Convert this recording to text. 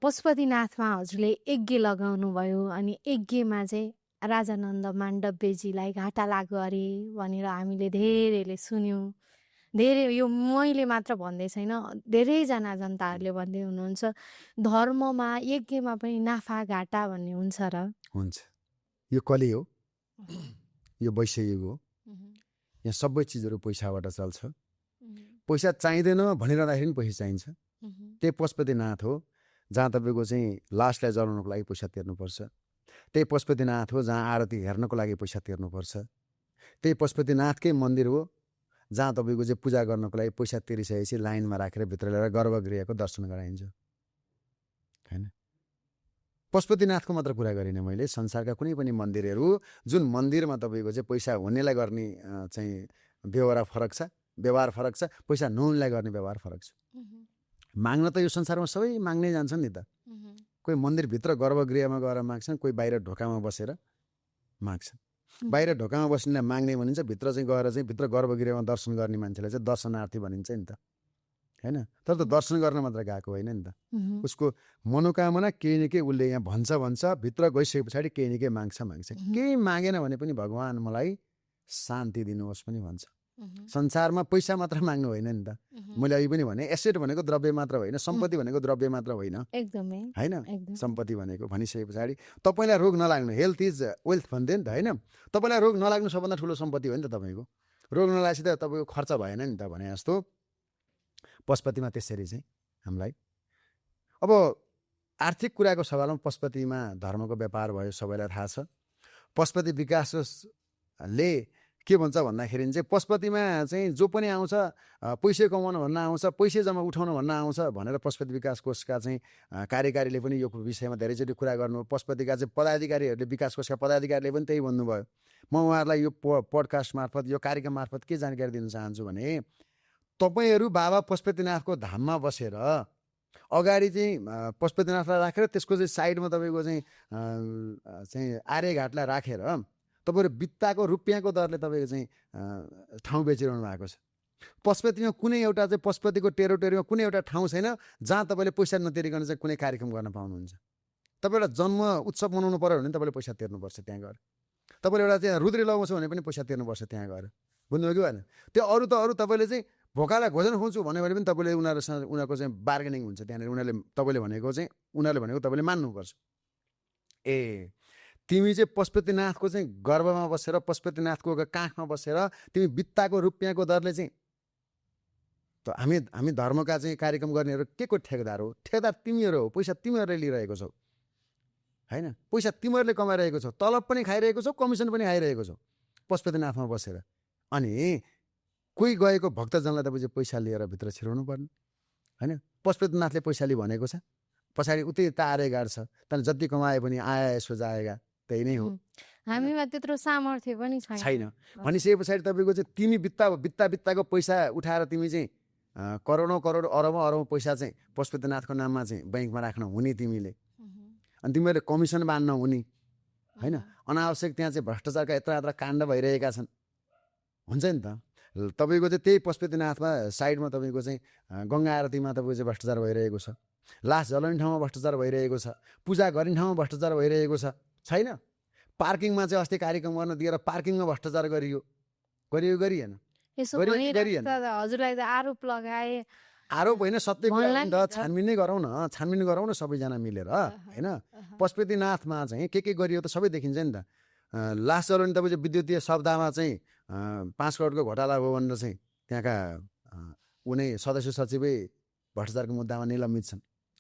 पशुपतिनाथमा हजुरले यज्ञ लगाउनु भयो अनि यज्ञमा चाहिँ राजानन्द माण्डव्यजीलाई घाटा लाग्यो अरे भनेर हामीले धेरैले सुन्यौँ। धेरै यो मैले मात्र भन्दै छैन, धेरैजना जनताहरूले भन्दै हुनुहुन्छ धर्ममा यज्ञमा पनि नाफा घाटा भन्ने हुन्छ र? हुन्छ। यो कली हो, यो वैश्य युग हो। यहाँ सबै चिजहरू पैसाबाट चल्छ। पैसा चाहिँदैन भनिरहँदाखेरि पनि पैसा चाहिन्छ। त्यही पशुपतिनाथ हो जहाँ तपाईँको चाहिँ लासलाई जलाउनको लागि पैसा तिर्नुपर्छ। त्यही पशुपतिनाथ हो जहाँ आरती हेर्नको लागि पैसा तिर्नुपर्छ। त्यही पशुपतिनाथकै मन्दिर हो जहाँ तपाईँको चाहिँ पूजा गर्नको लागि पैसा तिरिसकेपछि लाइनमा राखेर भित्र ल्याएर गर्भगृहको दर्शन गराइन्छ, होइन? पशुपतिनाथको मात्र कुरा गरिनँ मैले, संसारका कुनै पनि मन्दिरहरू जुन मन्दिरमा तपाईँको चाहिँ पैसा हुनेलाई गर्ने चाहिँ व्यवहार फरक छ, पैसा नहुनेलाई गर्ने व्यवहार फरक छ। माग्न त यो संसारमा सबै माग्नै जान्छन् नि त। कोही मन्दिरभित्र गर्भगृहमा गएर माग्छन्, कोही बाहिर ढोकामा बसेर माग्छन्। बाहिर ढोकामा बस्नेलाई माग्ने भनिन्छ, भित्र चाहिँ गएर चाहिँ भित्र गर्भगृहमा दर्शन गर्ने मान्छेलाई चाहिँ दर्शनार्थी भनिन्छ नि त, होइन? तर त दर्शन गर्न मात्र गएको होइन नि त। उसको मनोकामना केही न केही उसले यहाँ भन्छ, भित्र गइसके पछाडि केही न केही माग्छ। केही मागेन भने पनि भगवान् मलाई शान्ति दिनुहोस् पनि भन्छ। संसारमा पैसा मात्र माग्नु होइन नि त। मैले अघि पनि भने एसेट भनेको द्रव्य मात्र होइन, सम्पत्ति भनेको द्रव्य मात्र होइन, एकदमै होइन? सम्पत्ति भनेको भनिसके पछाडि तपाईँलाई रोग नलाग्नु, हेल्थ इज वेल्थ भन्थे नि त, होइन? तपाईँलाई रोग नलाग्नु सबभन्दा ठुलो सम्पत्ति हो नि त तपाईँको। रोग नलागेपछि त तपाईँको खर्च भएन नि त भने जस्तो पशुपतिमा त्यसरी चाहिँ हामीलाई। अब आर्थिक कुराको सवालमा पशुपतिमा धर्मको व्यापार भयो, सबैलाई थाहा छ। पशुपति विकासले के भन्छ भन्दाखेरि चाहिँ पशुपतिमा चाहिँ जो पनि आउँछ पैसा कमाउन भन्न आउँछ, पैसा जम्मा उठाउन भन्न आउँछ भनेर पशुपति विकास कोषका चाहिँ कार्यकारीले पनि यो विषयमा धेरैचोटि कुरा गर्नु। पशुपतिका चाहिँ पदाधिकारीहरूले, विकास कोषका पदाधिकारीले पनि त्यही भन्नुभयो। म उहाँहरूलाई यो पोडकास्ट मार्फत, यो कार्यक्रम मार्फत के जानकारी दिन चाहन्छु भने तपाईँहरू बाबा पशुपतिनाथको धाममा बसेर अगाडि चाहिँ पशुपतिनाथलाई राखेर त्यसको चाहिँ साइडमा तपाईँको चाहिँ आर्यघाटलाई राखेर तपाईँहरू बित्ताको रुपियाँको दरले तपाईँको चाहिँ ठाउँ बेचिरहनु भएको छ। पशुपतिमा कुनै एउटा चाहिँ पशुपतिको टेरिटोरीमा कुनै एउटा ठाउँ छैन जहाँ तपाईँले पैसा नतिरिकन चाहिँ कुनै कार्यक्रम गर्न पाउनुहुन्छ। तपाईँलाई जन्म उत्सव मनाउनु पऱ्यो भने तपाईँले पैसा तिर्नुपर्छ त्यहाँ गएर। तपाईँले एउटा चाहिँ रुद्री लगाउँछ भने पनि पैसा तिर्नुपर्छ त्यहाँ गएर, बुझ्नुभयो कि भएन? त्यो अरू त अरू तपाईँले चाहिँ भोकालाई भोजन खुवाउँछु भन्यो भने पनि तपाईँले उनीहरूसँग उनीहरूको चाहिँ बार्गेनिङ हुन्छ त्यहाँनिर। तपाईँले भनेको तपाईँले मान्नुपर्छ। ए तिमी चाहिँ पशुपतिनाथको चाहिँ गर्भमा बसेर, पशुपतिनाथको काखमा बसेर तिमी बित्ताको रुपियाँको दरले चाहिँ त हामी धर्मका चाहिँ कार्यक्रम गर्नेहरू के को ठेकेदार हो? ठेकेदार तिमीहरू हो। पैसा तिमीहरूले लिइरहेको छौ, होइन? पैसा तिमीहरूले कमाइरहेको छौ, तलब पनि खाइरहेको छौ, कमिसन पनि खाइरहेको छौ पशुपतिनाथमा बसेर। अनि कोही गएको भक्तजनलाई तपाईँ पैसा लिएर भित्र छिराउनु पर्ने, होइन? पशुपतिनाथले पैसा लि भनेको छ, पछाडि उतै तारे गाड्छ, त्यहाँदेखि जति कमाए पनि आया यसो जाएगा, त्यही नै हो। हामीमा त्यत्रो सामर्थ्य पनि छैन भनिसके पछाडि तपाईँको चाहिँ तिमी बित्ताको पैसा उठाएर तिमी चाहिँ करोडौँ अरबौँ पैसा चाहिँ पशुपतिनाथको नाममा चाहिँ बैङ्कमा राख्न हुने तिमीले, अनि तिमीहरूले कमिसन बाँड्न हुने, होइन? अनावश्यक त्यहाँ चाहिँ भ्रष्टाचारका यत्र काण्ड भइरहेका छन्, हुन्छ नि त। तपाईँको चाहिँ त्यही पशुपतिनाथमा साइडमा तपाईँको चाहिँ गङ्गा आरतीमा तपाईँको चाहिँ भ्रष्टाचार भइरहेको छ, लास जलाउने ठाउँमा भ्रष्टाचार भइरहेको छ, पूजा गर्ने ठाउँमा भ्रष्टाचार भइरहेको छ, छैन? पार्किङमा चाहिँ अस्ति कार्यक्रम गर्न दिएर पार्किङमा भ्रष्टाचार गरिएन? हजुरलाई त आरोप लगाए। आरोप होइन, सत्य कुरा छानबिन गरौँ न सबैजना मिलेर, होइन? पशुपतिनाथमा चाहिँ के गरियो त सबै देखिन्छ नि त। लास जलाउने तपाईँ विद्युतीय शब्दमा चाहिँ 5 करोडको घोटाला हो भनेर चाहिँ त्यहाँका उनी सदस्य सचिवै भ्रष्टाचारको मुद्दामा निलम्बित छन्।